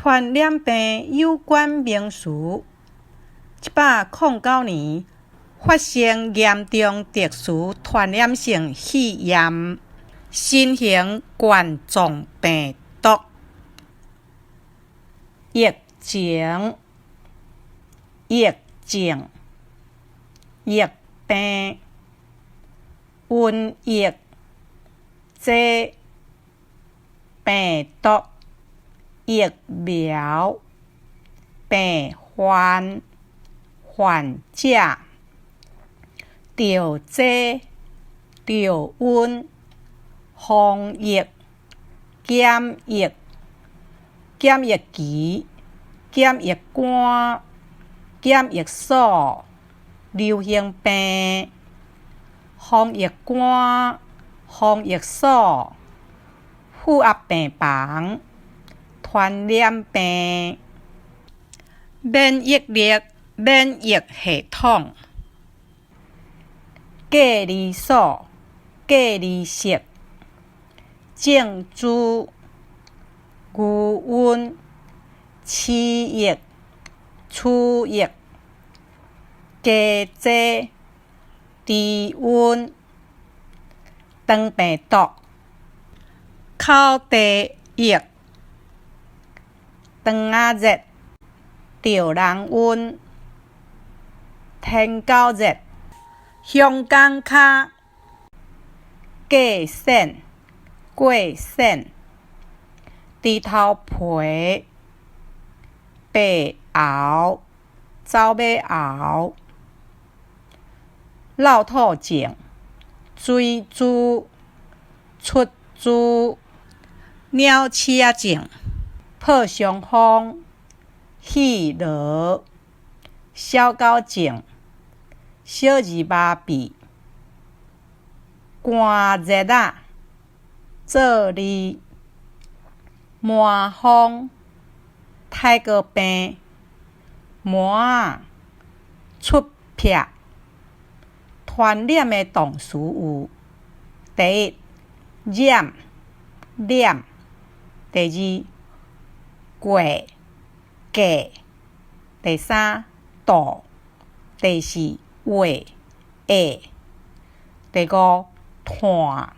傳染病有關名詞，109年發生嚴重特殊傳染性肺炎新型冠狀病毒疫情、疫症、疫病、瘟疫、災、病毒、疫苗、病患、患者、著災、著瘟、防疫、檢疫、檢疫期、檢疫官、檢疫所、流行病、防疫官、防疫所、負壓病房、傳染病、免疫力、免疫系統、隔離所、隔離室、種子、牛瘟、鼠疫、鼠疫、加濟、低溫、腸病毒、口蹄疫、腸仔熱、著人瘟、天狗熱、香港跤、過線、過線、豬頭皮、白喉、走馬喉、落吐症、水珠、出珠、鳥鼠仔症、破傷風、肺癆、小狗症、小兒麻痹、寒熱仔、做字、麻風、泰國病、麻仔、出癖。傳染的動詞有：第一，染、染；第二，過、過；第三，杜；第四，畫、畫；第五，炭。